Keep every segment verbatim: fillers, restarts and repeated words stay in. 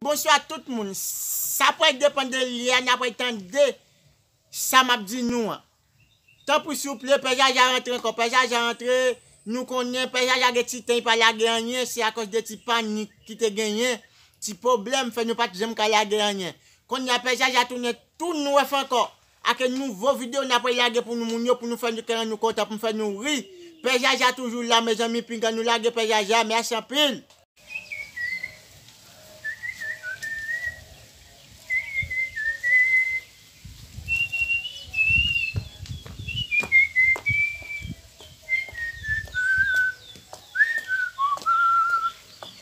Bonswa tout moun. Sa pral depann de lè a n ap pral tande sa m ap di nou an. Tanpri souple, Pè Jaja rantre ankò. Pè Jaja rantre, nou konnen Pè Jaja gen ti tan li pa lage anyen, se akòz de ti panik ki te genyen, ti pwoblèm fè nou pa t janm ka lage anyen. Kounye a Pè Jaja tounen tou nwèf ankò. Ak nouvo videyo n ap lage pou nou moun yo, pou nou fè nou kè nou kontan, pou nou fè nou ri. Pè Jaja toujou la, mezanmi, pinga nou lage Pè Jaja, mèsi anpil.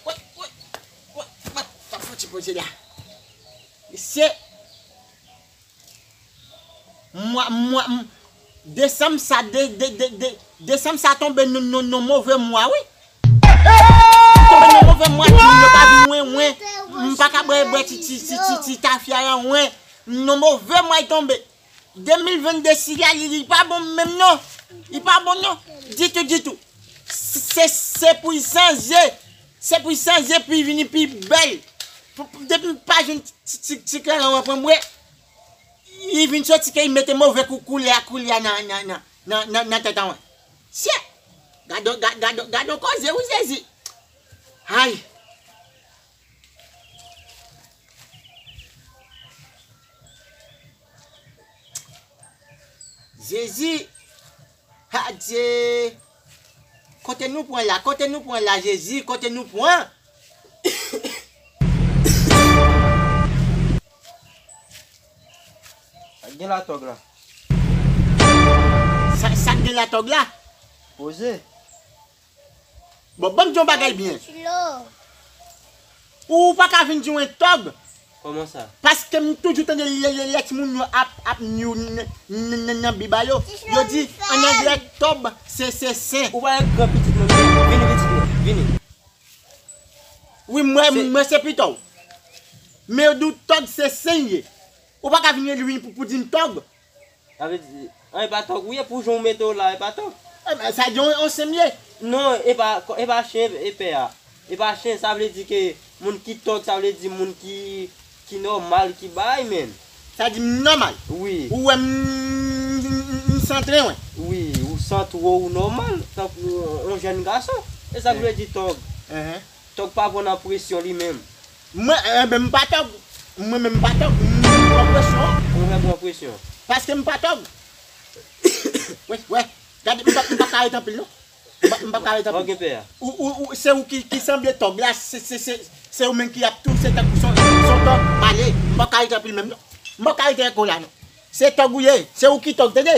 Wè, wè, wè, wè, sa fouti poze la. Mesye, mwa, mwa, m-, desanm sa, de, de, de, de, desanm sa tonbe nan, nan, nan move mwa, wi. Tonbe nan move mwa, timoun yo pa vin wen, wen. M pa ka bwè, bwè ti, ti, ti, ti, ti tafya la, wen. Nan move mwa l tonbe. De mil vennde sila, li, li pa bon menm non. Li pa bon non. Ditou, ditou. Se, se pou l chanje. Se pou l chanje, pou l vini pi bèl. Pou, pou, depi m pa jwenn ti, ti, ti, ti kleren an pran mwen. Li vin soti ke li mete move kou, koulè a, koulè a nan, nan, nan, nan, nan, nan tèt an mwen. Sye! Gad on, gad, gad on, gad on koze wi Jezi. Ay! Jezi! Adye! Kote nou pran la? Kote nou pran la, Jezi? Kote nou pran? Sa k gen la tòg la? Sa, sa k gen la tòg la? Poze. Bon, ban m di yon bagay byen. Ou pa ka vin di mwen tòg. Kòman sa? Paske m toujou tande lè, lè, lè timoun yo ap, ap ni w n-, n-, n-, nan Bib a yo. Yo di, an anglè, tòg se, se sen. Ou pa wè gran pitit mwen, vini, vini pitit mwen, vini. Wi, mwen, mwen se pito w. Men yo di w tòg se sen l ye. Ou pa ka vin rele vin pou, pou di m tòg. Sa vle di, an, e pa tòg ou ye, pou jan w mete w la, e pa tòg. Sa di yon, yon sen m ye. Non, e pa, e pa chen, e pè a. E pa chen, sa vle di ke moun ki tòg, sa vle di moun ki, ki nòmal, ki bay, men. Sa di m nòmal? Wi. Ou wè m, m, m, m santre, wen? Wi, ou santre, ou nòmal, tankou yon, yon jèn gason. E sa k vle di tòg. Tòg pa pran nan presyon li menm. Mwen, enben, m pa tòg. Mwen menm m pa tòg. M pran presyon. Ou menm pran presyon. Paske m pa tòg. Wè, wè. Gade, m pa, m pa ka ret anpil, non. M pa, m pa ka ret anpil. Ok, pè a. Ou, ou, ou, se ou ki, ki sanble tòg la, se, se, se, se ou menm ki ap touse tankou son, son tòg. M ale, m pa ka ret anpil menm, non. M pa ka ret ankò la, non. Se tòg ou ye, se ou ki tòg, tande?